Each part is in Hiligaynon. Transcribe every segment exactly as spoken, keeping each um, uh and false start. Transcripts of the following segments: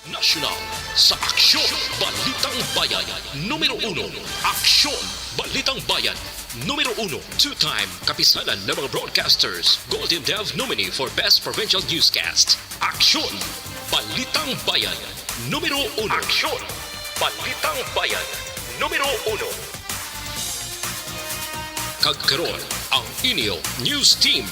Nasyonal sa Aksyon Balitang Bayan, numero uno. Aksyon Balitang Bayan, numero uno. Two-time kapisanan ng mga broadcasters, Golden Dove nominee for Best Provincial Newscast. Aksyon Balitang Bayan, numero uno. Aksyon Balitang Bayan, numero uno. Kag karon, ang inyo news team.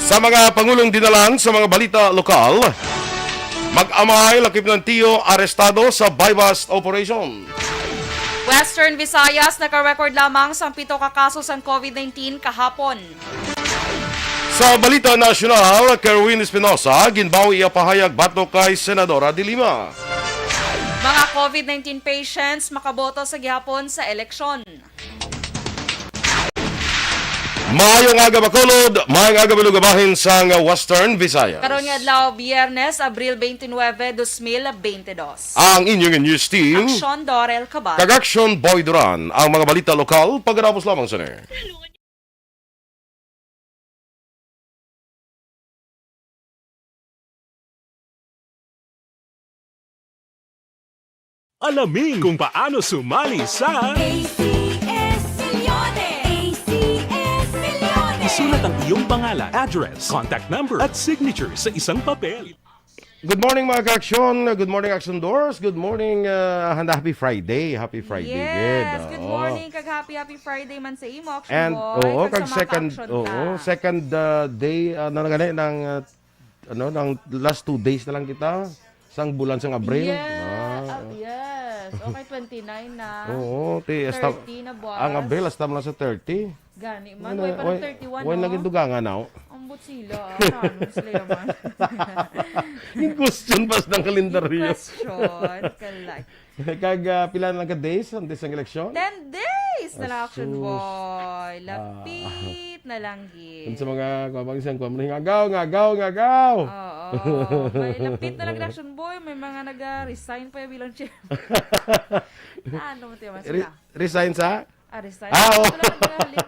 Sa mga pangulong dinalan sa mga balita lokal, mag-amay lakip ng Tio arestado sa buy-bust operation. Western Visayas naka-record lamang sang pito ka kaso sang covid nineteen kahapon. Sa balita nasyonal, Kerwin Espinosa, ginbawi iya pahayag batok kay Senadora de Lima. Mga covid nineteen patients makaboto sa gihapon sa eleksyon. Maayong aga, Bacolod. Maayong aga, mga lugabahin sang Western Visayas. Karon nga adlaw, Biyernes, Abril twenty-nine, dos mil twenty-dos. Ang inyong news team, Aksyon Dorel Cabal. Kag Aksyon Boy Duran. Ang mga balita lokal, pagkatapos lamang sini. Alamin kung paano sumali sa A C S Milyones! A C S Milyones! Isulat ang iyong pangalan, address, contact number, at signature sa isang papel. Good morning, mga ka-aksyon. Good morning, Aksyon Doors. Good morning, uh, and happy Friday. Happy Friday, Yes, gid. Good Oo. morning, kag happy, happy Friday man sa imo, Action And, Boy, oo, kag sa kag mga second, ka-action oo, ka. second, uh, day, uh, na gani ng, uh, ano, ng last two days na lang kita sang bulan sang Abril. Yes, Ah. ah, yes. Okay, twenty-nine na. Oo, ti, hasta, Thirty na buwas. ang Abril, hasta mo lang sa thirty. Gani man, Ano, way pa way, ng thirty-one, way no? naging dugangan, aw. Ambot sila, ah. Ano sila yaman? Yung question pa sa kalendaryo. Yung question, kalay. Kag, ah, pila na lang ka days antes ng eleksyon? Ten days na lang, Action Asus. Boy. Ah. Lapit na lang, gid. Kung sa mga, kung mga isang, kung mga ngagaw, ngagaw, ngagaw. Oo. May lapit na lang, Action Boy. May mga nag-resign pa yung bilang chair. Ano mo, tiyan Re-, sila? resign sa? Ah, resign. Ah, oo. Wala nang galing.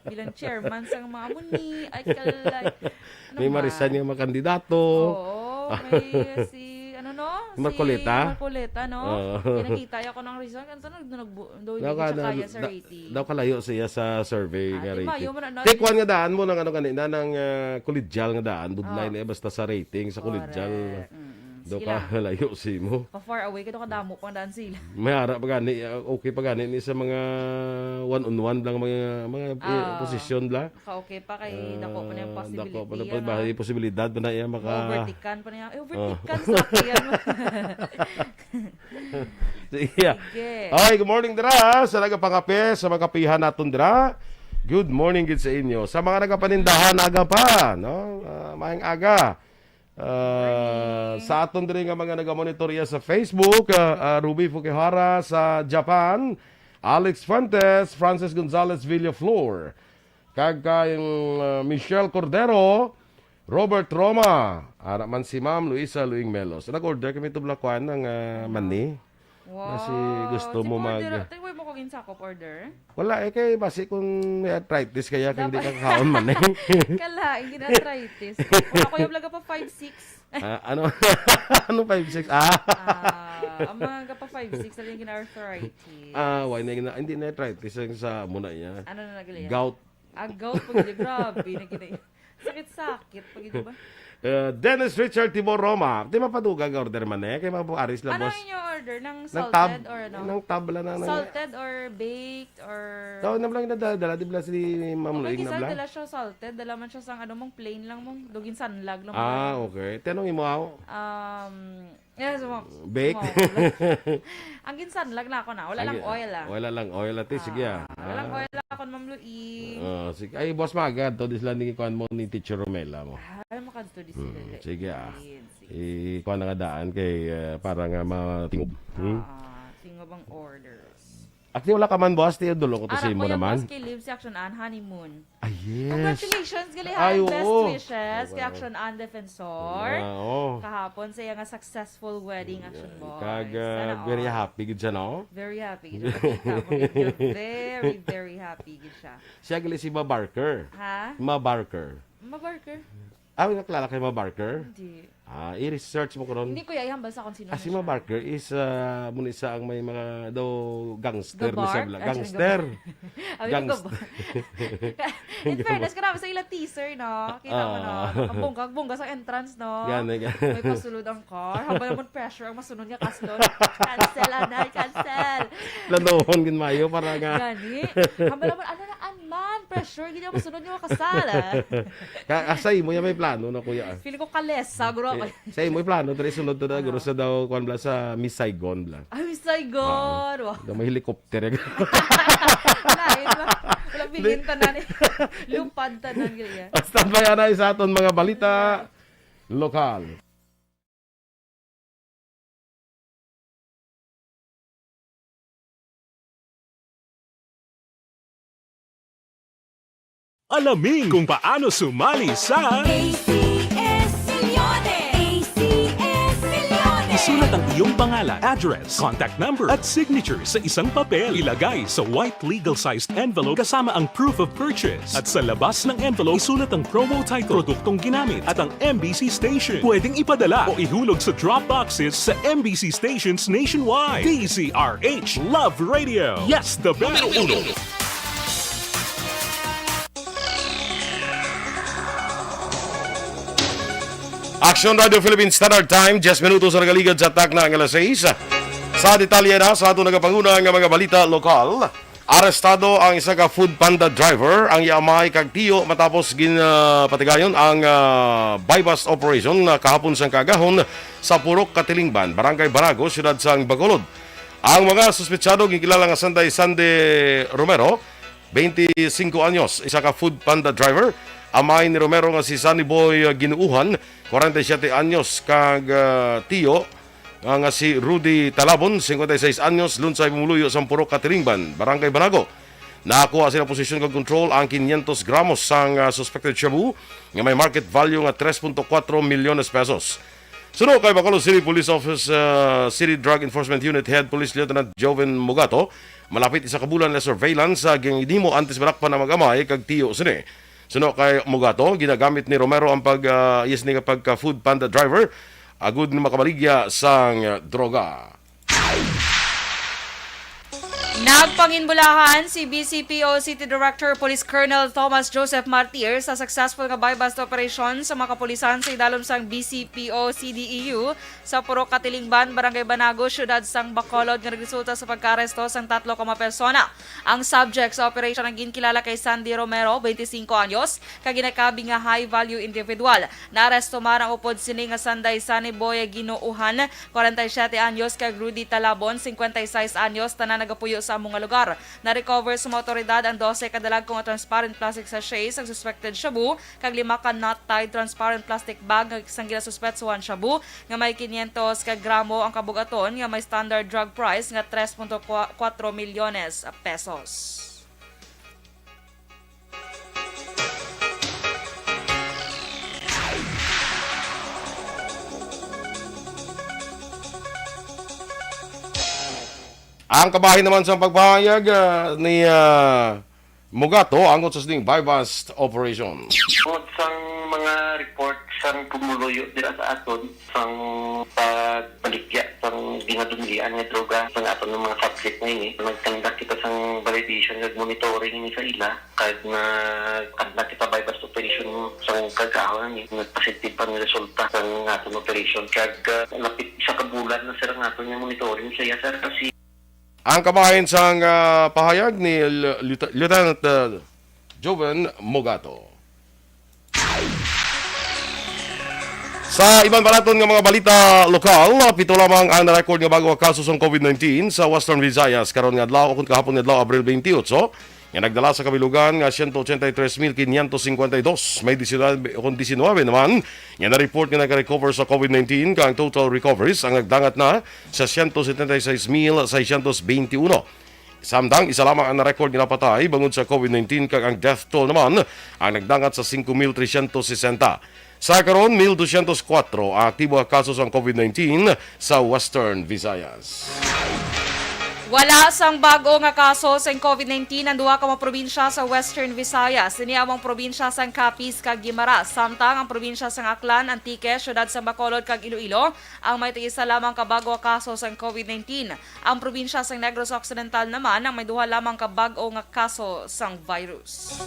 Bilang chairman sang mga muni. Ay, kalay. Ano May ba? ma-resign nga mga kandidato. Oo, may si, ano, no? Si Marcoleta? Marcoleta, no? Oo. Kaya nakita niya ako ng resign. Ano, nag-, nag-, daw hindi Daw ka siya na, kaya sa da-, rating. daw kalayo siya sa survey Ah, nga di ba, rating. yun man, ano, Take one nga daan mo ng ano kanina, ng, ah, koledyal nga daan. Budlay Ah. na, eh, basta sa rating, sa koledyal. Correct. Mm-mm. Daw Sige lang. kalayo si mo. Pa far away ka, daw kadamo pang daan sila. May ara pa gani, ah, okay pa gani ni sa mga one-on-one lang, mga, mga, eh, Ah. posisyon bla. Ka-okay pa kay Ah, dako pa na yung dako pa na possibility, pa, ano? bahay posibilidad pa na iya maka- Overtikan pa niya. Eh, overtikan Ah. sa akin. Sige. Sige. Ay, good morning dira sa nagapangape, sa mga kapihan naton dira. Good morning gid sa inyo. Sa mga nagapanindahan, aga pa, no? Ah, maayong aga. Ah, Morning. sa aton diri nga mga nagamonitorya sa Facebook, ah, ah, Ruby Fukihara sa Japan, Alex Fuentes, Francis Gonzalez Villaflor, kag kay, mm, ah, Michelle Cordero, Robert Roma, ara man si Ma'am Luisa Luing Melos. Nag-order kami tubla kuan ng, ah, Ano? mani. Wow. Basi gusto mo Order, mag- tayo mo ko ginsakop order? Wala eh, kay basi kung may arthritis kaya kung di Dapat ka kakaon man eh. Kala, hindi na arthritis. Wala ko yung vlog pa five six. Ah, ano? Ano five six? Ah. Ah, ang mga gapa five six na yung gina-arthritis. Ah, why na gina-, hindi na arthritis ang sa muna niya. Ano na nagaliyan? Gout. Ah, gout po yun. Grabe na gina-, sakit-sakit pag ito ba? Uh, Dennis Richard Tibor Roma. Di mapaduga ang order man eh. Kaya mabuaris lang, Ano boss. Yung order? Nang Nang tab-, salted or ano? nang tab lang, nang, nang Salted or baked or Tawag na lang na dala, dala, di ba si Ma'am Okay, Luing na kisa bla? dala siya salted. Dala man siya sang ano mong plain lang mong dugin sanlag lang Ah, mong okay. Tanong imo, aw? Um, yes, mo. Baked? mo. Ang ginsanlag na ako na. Wala lang Ang- oil, ah. Wala lang oil, ate. Sige, ah. Ah, wala lang Ah. oil ako, Ma'am Luing. Oh, sige. Ay, boss, maga. To, di sila ni kuan mo ni Teacher Romela mo. Ah, makadto di sila. Hmm, sige, ah. Sige, sige. Ikuan na nga daan kay, eh, para nga matingob. Hmm? Ah, ah, tingob ang orders. Ate, wala ka man buwas, Ate, dulong ko to sa imo naman. Ara po yung buwas kay Liv si Action Ann, honeymoon. Ah, yes. Congratulations, gali, ha. Ay, oo. Best wishes kay Action Ann Defensor. Ah, oo. Kahapon sa iya nga successful wedding, Action Boy. Kag, ah, very happy gid siya, no? Very happy gid siya. Nakita ko gid niya. Very, very happy gid siya. Siya gali si Ma Barker. Ha? Ma Barker. Ma Barker? Ah, may nakilala kay Ma Barker? Hindi. Ah, i-research mo ko ron. Hindi ko iya ihambal sa kung sino. Ah, si Ma Barker is, ah, mo ni sa ang may mga daw gangster ni siya bala. Gangster. In fairness, kanami sa ila teaser, no? Kita mo, no? Kabongga, bongga sa entrance, no? Gani, gani. May pasulod ang car. Hambal mo pressure ang masunod nga kaslo. Cancel, anay, cancel. Planuhon gid maayo para nga. Gani. Hambal mo, ano na, an man, pressure gid ang masunod nga kasal, ah. Ka-, ah, sa imo, yan may plano na, kuya, ah. Feeling ko kalesa, guro ako. Eh, sa imo, may plano, dali sunod to na, guro, sa daw, kuwan bala, sa Miss Saigon bala. Ah, Miss Saigon. Ah, wow. Daw may helicopter, eh. Lain ba? Wala, bingin tanan, eh. Lupad tanan, gid, eh. Standby, anay, sa aton mga balita lokal. Alamin kung paano sumali sa A C S Milyones! A C S Milyones! Isulat ang iyong pangalan, address, contact number, at signature sa isang papel. Ilagay sa white legal-sized envelope kasama ang proof of purchase. At sa labas ng envelope, isulat ang promo title, produktong ginamit, at ang M B C station. Pwedeng ipadala o ihulog sa drop boxes sa M B C stations nationwide. D Z R H Love Radio. Yes, the best. Numero uno. Action Radio Philippine Standard Time, diyes minutos ang nagaligad sa takna nga alas sais. Sa detalye na sa ato nagapanguna nga mga balita lokal. Arestado ang isa ka Food Panda driver, ang iya amay kag tiyo, matapos ginpatigayon ang, ah, buy-bust operation, ah, kahapon sang kaagahon sa Purok Katilingban, Barangay Banago, siyudad sang Bacolod. Ang mga suspetsado ginkilala nga Sanday Sandy Romero, twenty-cinco anyos, isa ka Food Panda driver, amay ni Romero nga si Sunny Boy, ah, Ginuuhan, kwarenta y siyete anyos, kag, ah, tiyo, nga, nga si Rudy Talabon, cincuenta y seis anyos, lunsay pumuluyo sang Purok Katilingban, Barangay Banago. Nakuha sila posesyon kag kontrol ang quinientos gramos sang, ah, suspected shabu nga may market value nga tres punto kuwatro milyones pesos. Suno kay Bacolod City Police Office, ah, City Drug Enforcement Unit Head Police Lieutenant Joven Mugato, malapit isa ka bulan nga surveillance sa ginhimo antes madakpan ang mag-amay kag tiyo sini. Suno kay Mugato, ginagamit ni Romero ang pag, ah, yes, ni nga pagka Food Panda driver agud nga makabaligya sang droga. Nagpanginbulahan si B C P O City Director Police Colonel Thomas Joseph Martir sa successful nga buy-bust operation sa mga kapulisan sa idalom sang B C P O C D E U sa Purok Katilingban, Barangay Banago, siyudad sang Bacolod, nga nagresulta sa pagkaaresto sang tatlo ka mga persona. Ang subject sa operation ang ginkilala kay Sandy Romero, twenty-cinco anyos, kag ginakabi nga high-value individual. Naaresto man ang upod sini nga Sanday Sunny Boy Ginuuhan, kwarenta y siyete anyos, kag Rudy Talabon, cincuenta y seis anyos, tanan nagapuyo sa amo nga lugar. Na-recover sa mga awtoridad ang dose ka dalagko nga transparent plastic sachet sang suspected shabu kag lima ka knot-tied transparent plastic bag nga sang ginasuspetsuhan shabu nga may quinientos ka gramo ang kabug-aton nga may standard drug price nga tres punto kuwatro milyones pesos. Ang kabahin naman sa pagpahayag, ah, ni, ah, Mugato, angot sa sining buy-bust operation. Tungod sang mga report sang pumuluyo dira sa aton, sang pagbaligya sang ginadumlian nga droga sang aton nga mga subject nga ini, nagkandak kita sang validation kag monitoring ini sa ila, kag nagkandak kita buy-bust operation sang kaagahon ini, nagpositive ang resulta sang aton operation, kag, ah, lapit isa ka bulan na, sir, ang aton nga monitoring sa iya, sir, kasi Ang kabahin sang, ah, pahayag ni L-, Lieuta-, Lieutenant, ah, Joven Mogato. Sa iban pa naton nga mga balita lokal, pito lamang ang na-record nga bago nga kaso sang COVID nineteen sa Western Visayas karon nga adlaw, ukon kahapon nga adlaw, Abril twenty-eight, nga nagdala sa kabilugan nga siyento ochenta y tres mil quinientos cincuenta y dos. May diecinuebe, ukon diecinuebe naman nga na-report nga naka-recover sa COVID nineteen, kag ang total recoveries ang nagdangat na sa siyento setenta y seis mil seiscientos veintiuno. Samtang isa lamang ang na-record nga napatay bangod sa COVID nineteen, kag ang death toll naman ang nagdangat sa singko mil tresyentos sesenta. Sa karon, mil dosyentos kuwatro ang aktibo nga kaso sang COVID nineteen sa Western Visayas. Wala sang bag-o nga kaso sang COVID nineteen ang duha ka mga probinsya sa Western Visayas. Ini amo ang probinsya sang Capiz kag Guimaras, samtang ang probinsya sang Aklan, Antique, siyudad sang Bacolod kag Iloilo ang may tag-isa lamang ka bag-o nga kaso sang COVID nineteen. Ang probinsya sang Negros Occidental naman ang may duha lamang ka bag-o nga kaso sang virus.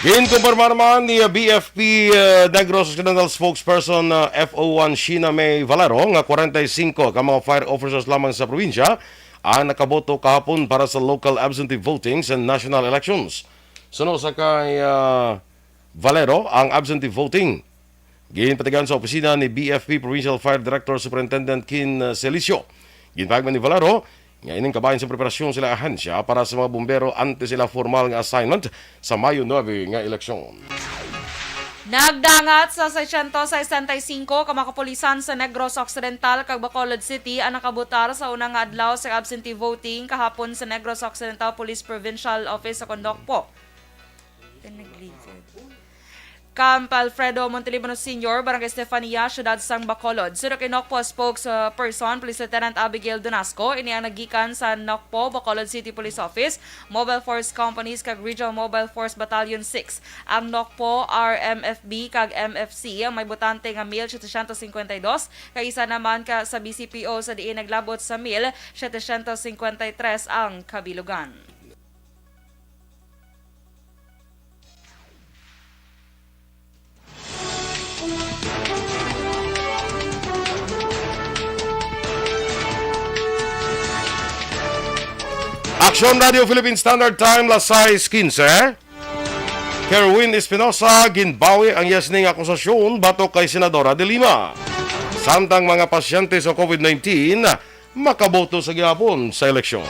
Ginkumpirma naman ni B F P, uh, Negros Occidental spokesperson, uh, F O one Sheena May Valero nga kwarenta y singko ka mga fire officers lamang sa probinsya ang nakaboto kahapon para sa local absentee voting sa national elections. Suno sa kay, uh, Valero, ang absentee voting ginpatigayon sa opisina ni B F P Provincial Fire Director Superintendent Kin, uh, Celicio. Ginpahayag man ni Valero nga ining kabahin sa preparasyon sila ahensya para sa mga bumbero antes sila formal nga assignment sa Mayo nuebe nga eleksyon. Nagdangat sa seiscientos sesenta y cinco ka mga kapulisan sa Negros Occidental kag Bacolod City ang nakabotar sa una nga adlaw sa absentee voting kahapon sa Negros Occidental Police Provincial Office sa Condocpo. Then nag-leave it. Camp Alfredo Montelibano Senior, Barangay Estefania, Siyudad sang Bacolod. Suno kay NOCPO spokesperson, Police Lieutenant Abigail Donasco, ini ang naggikan sa NOCPO, Bacolod City Police Office, Mobile Force Companies, kag Regional Mobile Force Battalion six. Ang NOCPO, R M F B, kag M F C, ang may botante nga mil setecientos cincuenta y dos, kag isa naman ka sa B C P O, sa diin naglabot sa mil setecientos cincuenta y tres ang kabilugan. Aksyon Radio Philippine Standard Time, las sais quince. Kerwin Espinosa, ginbawi ang iya sining akusasyon batok kay Senadora De Lima. Samtang mga pasyente sa COVID nineteen, makaboto sa gihapon sa eleksyon.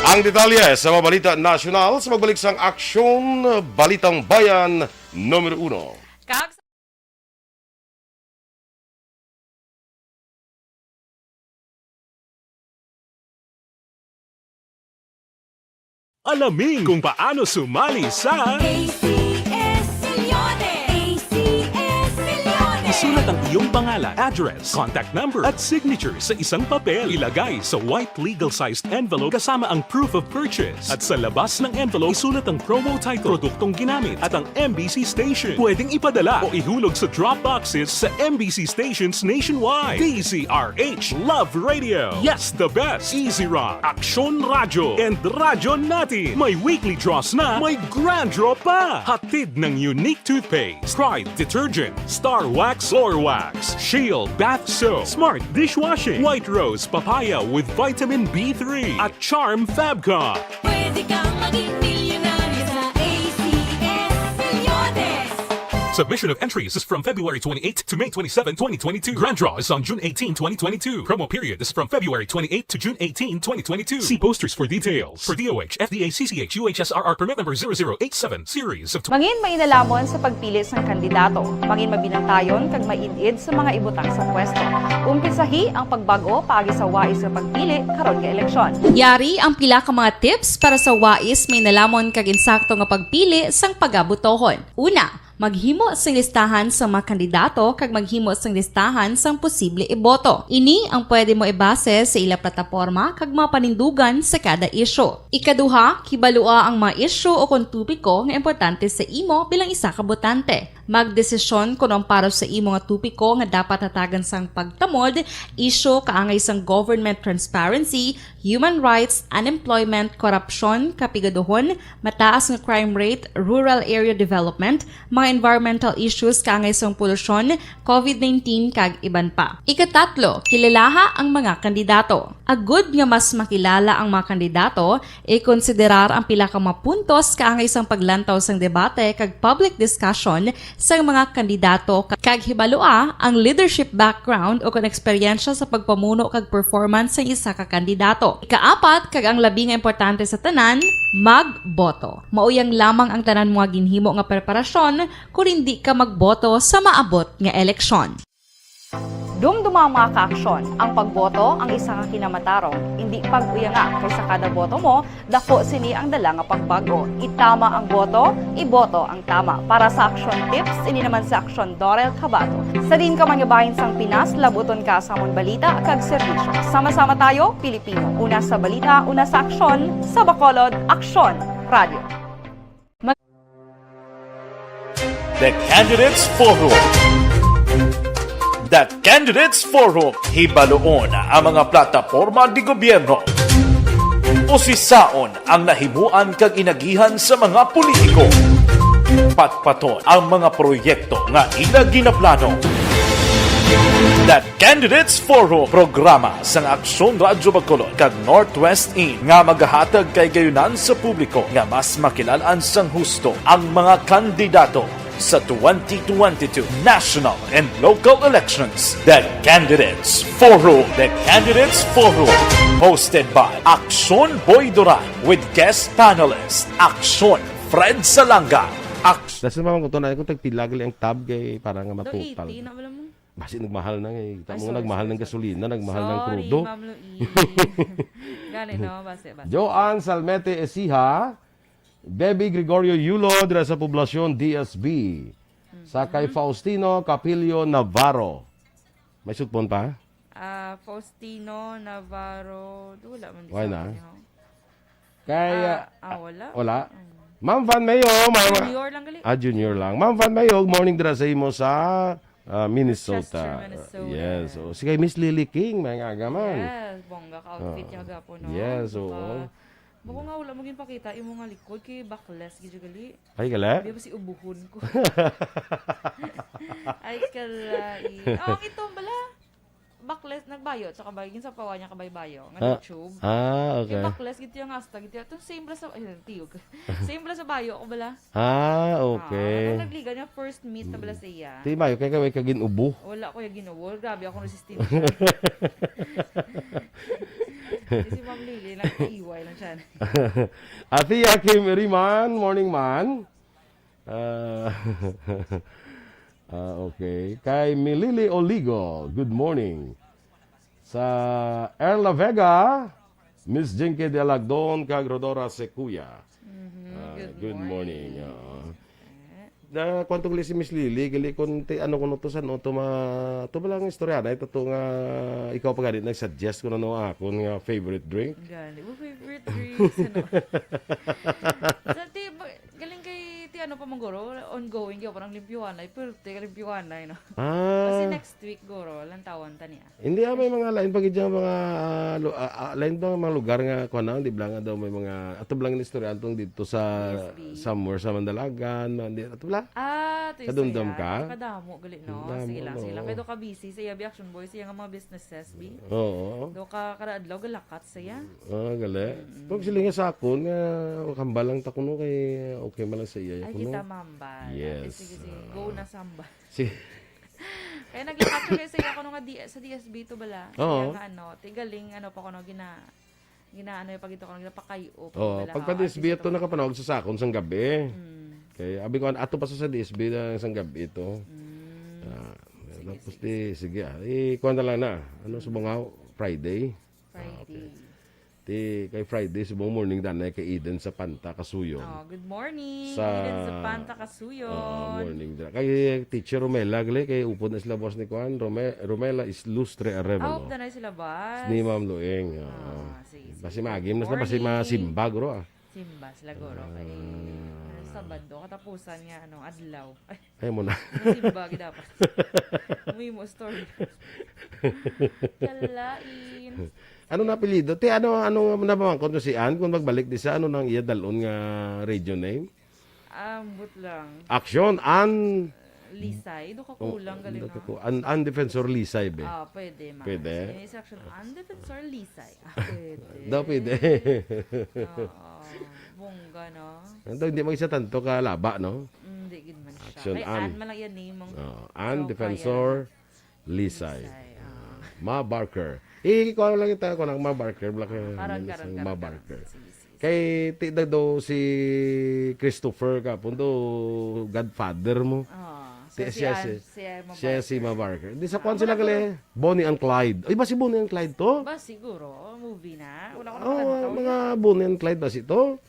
Ang detalye sa mga balita nasyonal sa pagbalik sang Aksyon, Balitang Bayan Numero Uno. Kag Alamin kung paano sumali sa A C S Millones! A C S Millones! Isulat ang iyong pangalan, address, contact number, at signature sa isang papel. Ilagay sa white legal-sized envelope kasama ang proof of purchase. At sa labas ng envelope, isulat ang promo title, produktong ginamit, at ang M B C station. Pwedeng ipadala o ihulog sa drop boxes sa M B C stations nationwide. D Z R H Love Radio. Yes, the best. Easy Rock. Aksyon Radyo and Radyo Natin. May weekly draws na, may grand draw pa. Hatid ng Unique Toothpaste, Pride Detergent, Star Wax Floor Wax, Shield Bath Soap, Smart Dishwashing, White Rose Papaya with Vitamin B three, at Charm Fabcon. Pwede kang maging milyonaryo sa A C S Millones. Submission of entries is from February twenty-eighth to May twenty-seven, twenty twenty-two. Grand draw is on June eighteen, twenty twenty-two. Promo period is from February twenty-eighth to June eighteen, twenty twenty-two. See posters for details. For D O H, F D A, C C H, U H S R R permit number zero zero eight seven, series of tw- Mangin mainalhamon sa pagpili sang kandidato. Mangin mabinantayon kag maid-id sa mga ibutang sa pwesto. Umpisahi ang pagbag-o paagi sa wais nga pagpili karon nga eleksyon. Yari ang pila ka mga tips para sa wais, mainalhamon kag insakto nga pagpili sang pagabotohon. Una, maghimo sing listahan sang mga kandidato kag maghimo sing listahan sang posible iboto. Ini ang pwede mo ibase sa ila plataporma kag mga panindugan sa kada isyu. Ikaduha, kibalua ang mga isyu o kon topiko nga importante sa imo bilang isa ka botante. Magdesisyon kon ang para sa imo nga topiko nga dapat hatagan sang pagtamod, isyu kaangay sang government transparency, human rights, unemployment, korupsyon, kapigaduhon, mataas nga crime rate, rural area development, mga environmental issues kaangay sang polusyon, COVID nineteen, kag iban pa. Ikatatlo, kilalaha ang mga kandidato. Agud nga mas makilala ang mga kandidato, ikonsiderar ang pila ka mga puntos kaangay sang paglantaw sang debate kag public discussion sang mga kandidato, kag hibalua ang leadership background o kon eksperyensya sa pagpamuno kag performance sang isa ka kandidato. Ikaapat, kag ang labi nga importante sa tanan, magboto. Mauyang lamang ang tanan mga ginhimo nga preparasyon kon indi ka magboto sa maabot nga eleksyon. Dumduma, mga kaaksyon, ang pagboto ang isa ka kinamatarong. Indi pag-uyanga, kay sa kada boto mo, dako sini ang dala nga pagbago. Itama ang boto, iboto ang tama. Para sa Aksyon Tips, ini naman si Aksyon Dorel Cabato. Sa diin ka man nga bahin sang Pinas, labuton ka sa amon balita kag serbisyo. Sama-sama tayo, Pilipino. Una sa balita, una sa aksyon, sa Bacolod, Aksyon Radio. The Candidates Forum. The Candidates Forum, hibaluon ang mga plataporma de gobyerno. Usisaon ang nahimuan kag inagihan sa mga politiko. Patpaton ang mga proyekto nga ila ginaplano. The Candidates Forum, programa sang Aksyon Radyo Bacolod kag Northwest In nga magahatag kaayuhan sa publiko nga mas makilal-an sang husto ang mga kandidato sa twenty twenty-two national and local elections. The Candidates Forum. The Candidates Forum, hosted by Aksyon Boy Duran with guest panelist Aksyon Fred Salanga. Aks- Dason naman ko to na, kung tagpila gali ang tab kay para nga Daw mapupal. Eighty na, wala mo. Basi nagmahal na nga eh. Kita Ay, mo, sorry, nagmahal sorry, ng sorry. Gasolina, nagmahal ng Sorry, krudo. Ma'am Louise. Gani, no? Basi, basi. Joanne Salmete Esiha, Baby Gregorio Yulo, dira sa Poblacion D S B. Sa kay Mhm. Faustino Capillo Navarro. May sugpon pa? Ah, Faustino Navarro. Wala man di Why sa na? akin, ho. Kay, Ah, ah, ah, wala. wala. Mm. Ma'am Van Mayo, ma'am, Junior lang gali. Ah, Junior lang. Ma'am Van Mayo, morning dira sa imo sa, ah, Minnesota. Rochester, Minnesota. Yes, oh. Si kay Miss Lily King, may nga agaman. Yes, bongga ka outfit Oh. niya gapon, no? Yes, oo. Baka, baka nga wala mo ginpakita imo nga likod kay backless gid gali. Ay, gali? Di ba si ubuhon ko? Ay, kalai. Oh, ang itom bala. Backless, nagbayo, tsaka ba, yung sa pawa niya kabay-bayo, nga Ah, tube. ah, Yung okay. backless, gito yung hasta, gito yung, itong same bala sa, ay, tiyog. Same bala sa bayo ko bala. Ah, Ah, okay. Ang nagliga niya, first meet na bala sa iya. Di mayo, kaya kami kagin ubo. Wala ko yung ginubo. Grabe akong resistensya. Kasi Ma'am Lily, nag-iway lang siya. Ate Kim Riman, morning man. Ah, ah, okay. Kay Milili Oligo, good morning. Sa Erla Vega, Miss Jinky de Alagdon, kag Rodora Secuya. Mhm, Ah, good good morning. morning. Oo. Eh. Na, kwan to gali si Miss Lily, gali kung ti-, ano ko no to, san to ma-, to ba lang istorya na ito to nga ikaw pa gani nag-suggest ko na no akon nga favorite drink? Gani, mo favorite drinks, ano? Sa ti-, ba-, galing kay ti ano pa man guro, ongoing gyud pa ang limpyuhan ay, pero ti limpyuhan ay, no? Ah. Kasi next week guro, lantawon ta niya. Hindi, ah, may mga lain pa gid dyan, mga, ah, lu-, ah, ah, lain pa mga lugar nga, kuwan na, di ba nga daw may mga, ato ba lang istorya antong dito sa D S B. Somewhere sa Mandalagan, mga di, ato ba? Ah, to Kadumdum sa iya. ka? Kadamo gali, no? Damo, Sige lang, sige lang. no? Kaya do ka busy sa iya, bi Action Boy, sa iya nga mga businesses, bi. Oo. Do ka kada adlaw galakat sa iya. Ah, gali. Mm-mm. Pag sila nga sa akon, nga, kambal lang ta kuno kay okay man lang sa iya, Ay, kuno. kita mambal. Yes. Sige, sige. Go Ah. na sa hambal. Si Kaya naglakat siya kay sa iya kuno nga di, sa D S B to bala. Oo. Sa iya nga ano, ti galing ano pa kuno gina-, ginaano yung pagito kuno, ginapakayo pa Oo, bala, pag ha, pa-D S B artista ato pa. nakapanawag sa sakon sang gabi. Mm. Kay abi ko, ato pa sa, sa D S B na sang gabi ito. Mm. Ah, Sige, tapos sige, di, sige. sige, ah. Eh, kuwan na lang na. Ano sa Mm. mga Friday? Ah, okay. Friday. Ti, kay Friday, subong morning danay kay Eden sa Panta, Kasuyon. Oh, good morning, Sa Eden sa Panta, Kasuyon. Oh, morning dira. Kay Teacher Romela, gali, kay upod na sila boss ni Kwan. Rome-, Romela is Lustre Arevalo. Ah, upod na sila, boss. Ni Ma'am Lueng, oo. Ah, sige, sige. Basi maagim na sila, basi Morning. masimba, guro, ah. Simba sila, guro, kay, Ah. ano, Sabado, katapusan nga, ano, adlaw. Ay, Ay, mo na. Simba, gid dapat. Muhimo story. Kalain. Ano na apelyido? Te, ano, ano nga napamangkot mo si Ann? Kung magbalik di sa, ano nang iya dalon nga radio name? Ambot lang. Action, Ann. Lisay. Do ka Oh, kulang, galing, do ka no? ku-, Ann, Ann Defensor Lisay, be. Ah, pwede, Mas. Pwede? Ini sa action, Ann Defensor Lisay. Ah, pwede. Daw pwede. Oo. Bongga, no? Daw hindi mag-isa tanto ka laba, no? Mm, di gid man siya. Action, Kay Ann. Ann man lang yan, name mong Oh, Ann So, Defensor kaya Lisay. Lisay, ah. Ah, Ma Barker. Eh, kuha lang kita, kuha ng Ma Barker, wala ka Ah, karon, yun, karon, sa karon, Ma karon. Barker. Sige, sige, sige. Kay, ti, da, do, si Christopher ka, pundo, godfather mo. Ah. So, Ti-, si siya, Ann-, si, si Emma siya, si Emma Barker. Barker. Di sa Ah, kwan sila wala gali, ko. Bonnie and Clyde. Ay, ba si Bonnie and Clyde to? Ba, siguro, movie na. Wala ko Oh, nakapantaw mga yan. Bonnie and Clyde ba si to?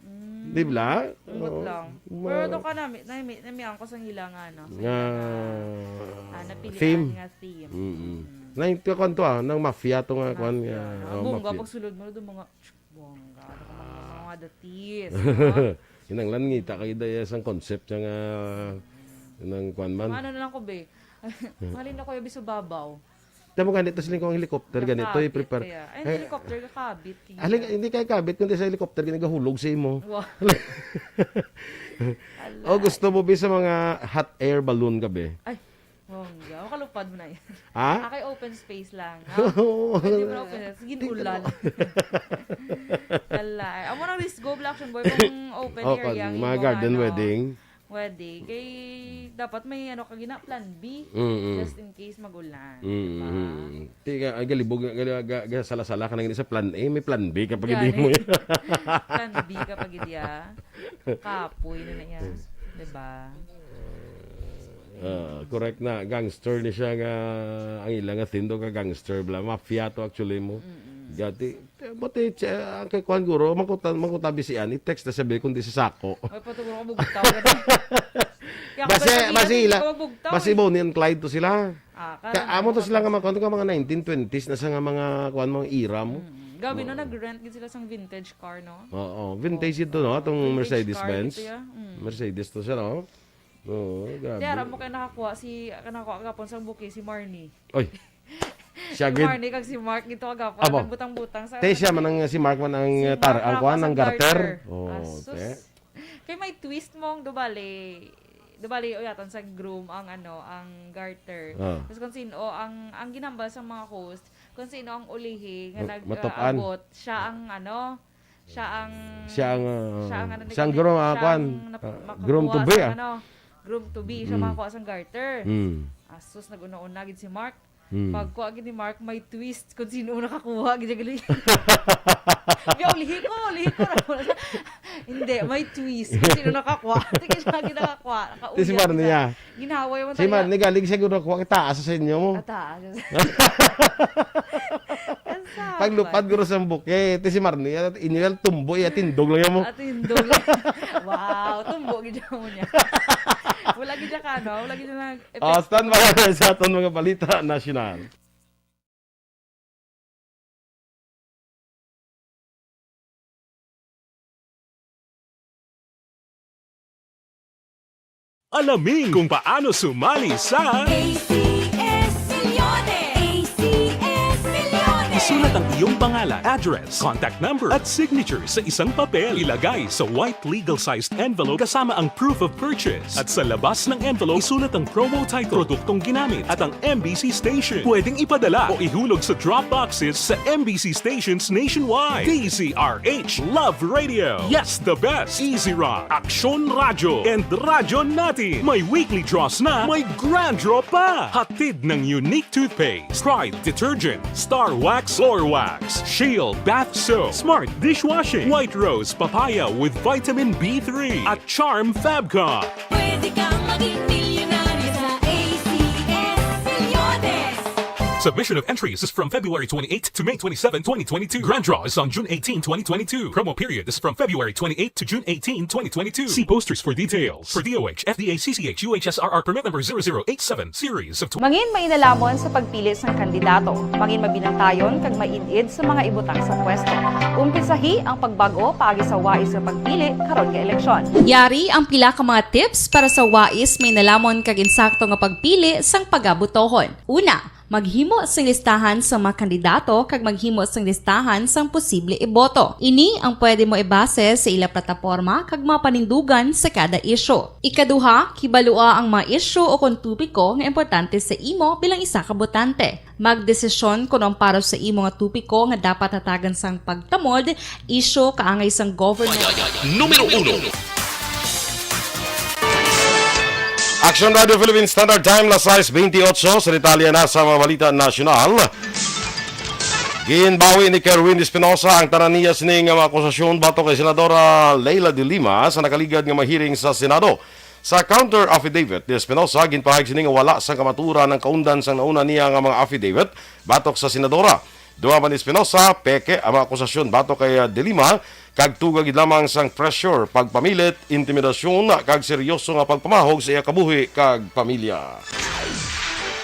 Mm, Di ba? Ambot Oo. lang. Ma- Pero doon ka nami-, nami-, namian ko sa ila nga, ano, sa Nga ila nga, ah, napilian theme. nga theme. Mm-mm. Mm. Nang, kwan to, ah, nang mafia to nga, kwan Mafia. nga, Ah, oh, bongga, mafia. Pag sulod mo, doon mga, bongga, ano ka, mga, mga datis, no? Kinahanglan ngita kay daya sang concept siya nga, nang kwan man. Ano na lang ko, be? Malin ako yung biso babaw. Tama gani, tas siling ko ang helicopter gani, to Kakabit i-prepare. Kaya. Ay, Eh, helicopter, kakabit. Kaya. Aling, hindi kay kabit, kundi sa helicopter, gani gahulog sa imo. Wow. Ala. O, gusto mo, bi, sa mga hot air balloon ka, be? Ay, bongga. Makalupad mo na yan. Ha? Ah, kay open space lang, no? Oo. Pwede mo na open space. Sige, Tingnan ulan. mo. Ala. Amo nang risk go, Black Action Boy, kung open Oh, area kag ang mga imong, garden ano, wedding. Wedding. Kay dapat may ano ka gina, plan B. Mm-mm. Just in case mag-ulan. Mm-mm. Diba? Ti ka, ay, galibog, gali-, ga-, ga-, sala-sala ka na gani sa plan A, may plan B ka pa gid Gani. mo. Plan B ka pa gid ya. Kapoy na na ya. Diba? Ah, correct na. Gangster ni siya nga, ang ila nga theme daw ka gangster bla. Mafia to actually mo. Mm-mm. Gati, Buti, che-, ang kay kuan guro, mangkutan, mangkutan bi si Ann, i-text na sabi kung di sa sako. Ay, paturo ka, bugtaw ka na. Kaya ako Basi, pag basi nakita ila, ko, bugtaw basi eh. Bonnie and Clyde to sila. Ah, Ka-, karon amo to na sila nga mga, kuan to ka, mga nineteen twenties na sa nga mga, kuan, mga era mo. Mm. Gabi, no, Oo. nag-rent gid sila sang vintage car, no? Oo, vintage ito, no? Atong Vintage car Mercedes-Benz. ito, ya. Mm. Mercedes to siya, no? Oo, grabe. Di, aram mo kay nakakuha si, nakakuha gapon sang bouquet si Marnie. Oy. Siya Si gid. Marnie kag si Mark gito kagapon, Abo. nagbutang-butang sa Te, siya man ang, si Mark man ang, Si uh, tar-, Mark ang kuan, ang ang sa garter. garter. Oh, Asus. te. Kay may twist mong dubali, dubali uyatan sa groom ang ano, ang garter. Ah. Tapos kung sino ang, ang ginambal sa mga host, kung sino ang ulihi nga Ma-, nag, uh, matup-an. abot, siya ang ano, siya ang, Siya ang, uh, siya ang ano ni siya ang kani, groom, ah, siya kuan, ang nap-, ah, makakuha groom to be, sa ah. ano, groom to be, siya Mm. makakuha sa garter. Mm. Asus, nag-una-una gid si Mark. Hmm. Pagkuha gid ni Mark, may twist kung sino ang nakakuha. Gid gali. Yo, lihi ko, lihi ko. Hindi, may twist kung sino nakakuha. Tingin siya gid nakakuha. Nakauya Ti si Marnie, ah. Ginhaway mo Si tayo. Marnie, galing siya guro kuha kita asa sa inyo mo. Ata, asa sa Ang sapat. Paglupad guro sa bukid. Ti si Marnie, ah, inyo yan, tumbo, iya, tindog lang yan mo. Ah, tindog lang. Wow, tumbo, gid mo niya. Wala gid ka, no? Wala gid na Oh, standby sa aton mga balita nasyonal. Alamin kung paano sumali sa A C S Milyones! A C S Milyones! Isulat ang iyong pangalan, address, contact number, at signature sa isang papel. Ilagay sa white legal-sized envelope kasama ang proof of purchase. At sa labas ng envelope, isulat ang promo title, produktong ginamit, at ang M B C station. Pwedeng ipadala o ihulog sa drop boxes sa M B C stations nationwide. D Z R H Love Radio. Yes, the best. Easy Rock, Aksyon Radyo, and Radyo Natin. May weekly draws na, may grand draw pa. Hatid ng Unique Toothpaste, Pride Detergent, Star Wax Floor Wax, Shield Bath Soap, Smart Dishwashing, White Rose Papaya with Vitamin B three, at Charm Fabcon. Pwede kang maging milyonaryo sa A C S Milyones. Submission of entries is from February twenty-eighth to May twenty-seven, twenty twenty-two. Grand draw is on June eighteen, twenty twenty-two. Promo period is from February twenty-eighth to June eighteen, twenty twenty-two. See posters for details. For D O H, F D A, C C H, U H S R R permit number zero zero eight seven, series of tw- Mangin mainalamon sa pagpili sang kandidato. Mangin mabinantayon kag maid-id sa mga ibutang sa pwesto. Umpisahi ang pagbag-o paagi sa wais nga pagpili karon nga eleksyon. Yari ang pila ka mga tips para sa wais mainalamon kag insakto nga pagpili sang pagabutohon. Una, maghimo sing listahan sa mga kandidato kag maghimo sing listahan sang posible iboto. Ini ang pwede mo ibase sa ila plataporma kag mga panindugan sa kada isyu. Ikaduha, kibalua ang mga isyu o kon topiko nga importante sa imo bilang isa ka botante. Magdesisyon kon ang para sa imo nga topiko nga dapat hatagan sang pagtamod, isyu kaangay sang government. Numero uno. Action Radio Philippine Standard Time, las sais bentiocho. Sa detalye na sa mga balita nasyonal. Ginbawi ni Kerwin Espinosa ang tanan niya sining mga akusasyon batok kay Senadora Leila de Lima sa nakaligad nga mga hearing sa Senado. Sa counter affidavit ni Espinosa, ginpahayag sini nga wala sang kamatuoran ang kaundan sang nauna niya nga mga affidavit batok sa senadora. Dugang pa ni Espinosa, peke ang mga akusasyon batok kay, ah, De Lima, kag tuga gid lamang sang pressure, pagpamilit, intimidasyon, kag seryoso nga pagpamahog sa iya kabuhi kag pamilya.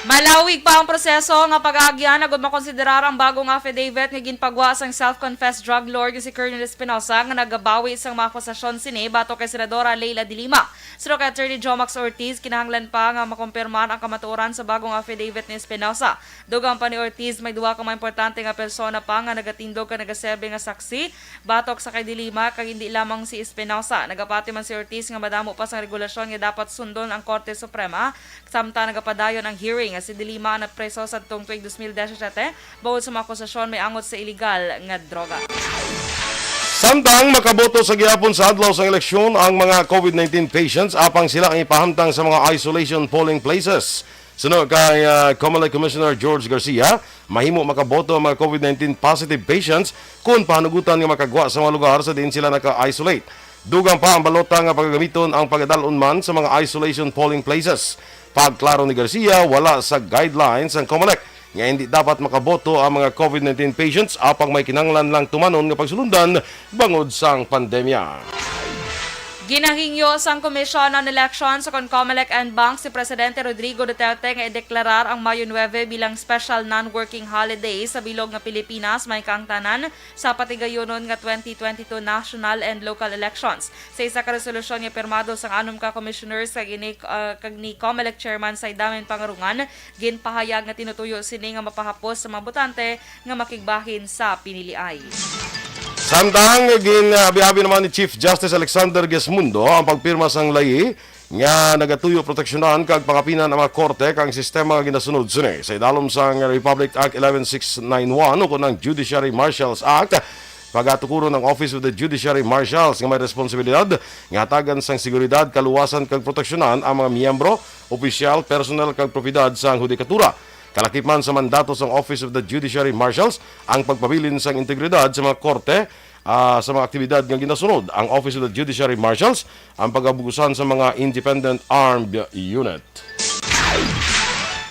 Malawig pa ang proseso nga pag-aagyan agud makonsiderar ang bagong affidavit nga ginpagwa sang self-confessed drug lord nga si Colonel Espinosa nga nagabawi sang mga akusasyon sini batok kay Senadora Leila de Lima. Suno kay Attorney Jomax Ortiz, kinahanglan pa nga makumpirmar ang kamatuoran sa bagong affidavit ni Espinosa. Dugang pa ni Ortiz, may duha ka mga importante nga persona pa nga nagatindog kag nagaserbi nga saksi batok sa kay De Lima, kag hindi lamang si Espinosa. Nagapati man si Ortiz nga madamo pa sang regulasyon nga dapat sundon ang Korte Suprema, samtang nagapadayon ang hearing nga si De Lima napreso sadtong tuig dos mil disisyete bangod sa mga akusasyon may angot sa iligal nga droga. Samtang makaboto sa gihapon sa adlaw sang eleksyon ang mga COVID nineteen patients, apang sila ang ipahamtang sa mga isolation polling places. Suno kay, ah, Comelec Commissioner George Garcia, mahimo makaboto ang mga COVID nineteen positive patients kon pahanugutan nga makagwa sa mga lugar sa diin sila naka-isolate. Dugang pa ang balota nga pagagamiton ang pagadal-on man sa mga isolation polling places. Pagklaro ni Garcia, wala sa guidelines ang Comelec nga hindi dapat makaboto ang mga COVID nineteen patients, apang may kinahanglan lang tumanon nga pagsulundan bangod sang pandemya. Ginahingyo sang Commission on Elections o kon Comelec en banc si Presidente Rodrigo Duterte nga ideklarar ang Mayo nuebe bilang special non-working holiday sa bilog nga Pilipinas, may kaangtanan sa patigayunon nga twenty twenty-two national and local elections. Sa isa ka resolusyon nga pirmado sang anom ka commissioners kag ini, ah, kag ni Comelec Chairman Saydamen Pangarungan, ginpahayag nga tinutuyo sini nga mapahapos sa mga botante nga makigbahin sa piniliay. Samtang gin-abi-abi naman ni Chief Justice Alexander Gesmundo ang pagpirma sang layi nga nagatuyo proteksyonan kag pangapinan ang mga korte kag sistema nga ginasunod sini. Sa idalom sang Republic Act eleven six nine one ukon ang Judiciary Marshals Act, pagatukuron ang Office of the Judiciary Marshals nga may responsibilidad nga hatagan sang seguridad, kaluwasan kag proteksyonan ang mga miyembro, opisyal, personal kag propiedad sang hudikatura. Kalakip man sa mandato sang Office of the Judiciary Marshals ang pagpabilin sang integridad sa mga korte, ah, sa mga aktibidad nga ginasunod. Ang Office of the Judiciary Marshals ang pagabugusan sa mga independent armed unit.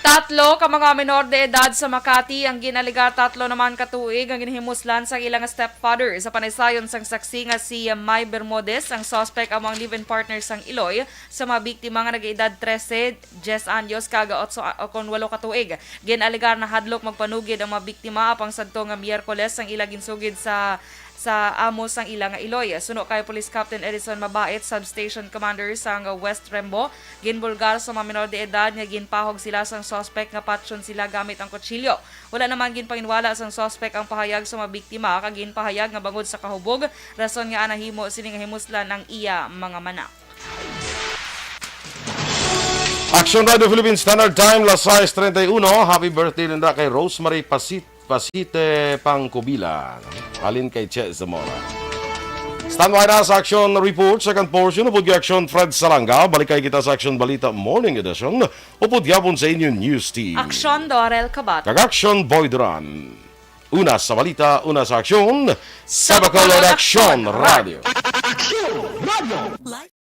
Tatlo ka mga menor de edad sa Makati ang gin-alegar tatlo naman ka tuig ang ginhimuslan sang ilang stepfather sa panaysayon sang saksi nga si May Bermudez, ang suspect amo ang live-in partner sang iloy sa mga biktima nga nag-edad trese, diyes anyos, kag otso, o kon walo ka tuig. Gin-alegar nahadlok magpanugid ang mga biktima, apang sadto nga Miyerkules ang ila ginsugid sa sa amo sang ila nga iloy. Suno kay Police Captain Edison Mabait, Substation Commander sang West Rembo, ginbulgar sa mga menor de edad nga ginpahog sila sang suspect nga patyon sila gamit ang kutsilyo. Wala naman ginpanginwala sang suspect ang pahayag sa mga biktima, kag ginpahayag nga bangod sa kahubog, rason nga nahimo sini nga himuslan ang iya mga mana. Action Radio Philippines Standard Time, las sais treinta y uno. Happy birthday ninda kay Rosemary Pasit Pasite Pangkubila. Halin kay Che Zamora. Standby na sa Action Report, second portion, upod kay Action Fred Salanga. Balikay kita sa Action Balita Morning Edition, upod gihapon sa inyo News Team. Action Dorel Kabat. Kag Action Boy Duran. Una sa balita, una sa aksyon, sa Bacolod Action Radio. Action Radio.